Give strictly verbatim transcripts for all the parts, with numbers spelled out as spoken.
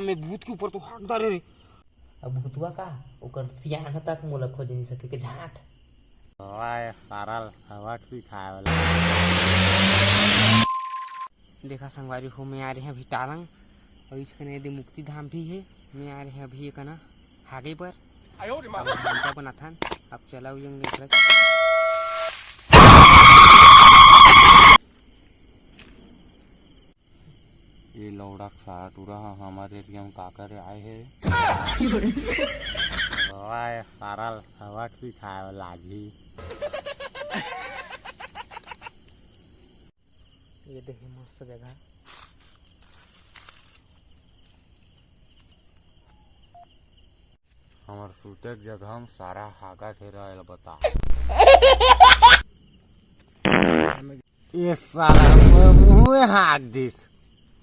मैं भूत के ऊपर तो हाक डारे रे। अब भूतवा का, ओकर सियान तक मोला खोज नहीं सके के झांट। वाह, सारा सबक सिखाए वाला। देखा संगवारी हो, मैं आ रहे हैं अभी टारंग, और इसकने यदि मुक्ति धाम भी है। मैं आ रहे हैं अभी एकना हागे पर। अब हम बनता बनाथन, अब चला उयंग एकरा। ये लौड़ा के सारा टूरा ह हमारे एरिया में का करे आए हे। वाह, सारा सबक सिखाए वाला आदमी। ये देखे मस्त जगह। हमर सूते के जगह में सारा हागा थे रहेला बता। ये सारा मोर मुंह में हाग दिस।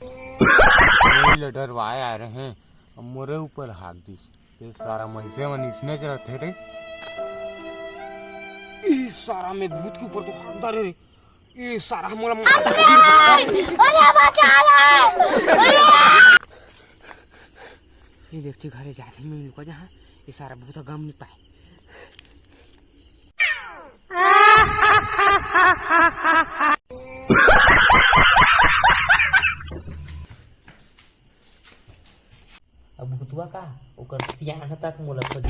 वही ले डरवाए आ रहे हैं, अब मोरे ऊपर हाग दिस। ये सारा मनसे मन इसने च रथे रे। ई सारा मैं भूत के ऊपर तो हाक डारे रे। ई सारा मोला मार डारे। अरे बचा ले। ये देखती घरे जाते मैं इनको जहाँ ये सारा भूत गम नहीं पाए। अब भूतवा का, ओकर सियान तक मोला खोज।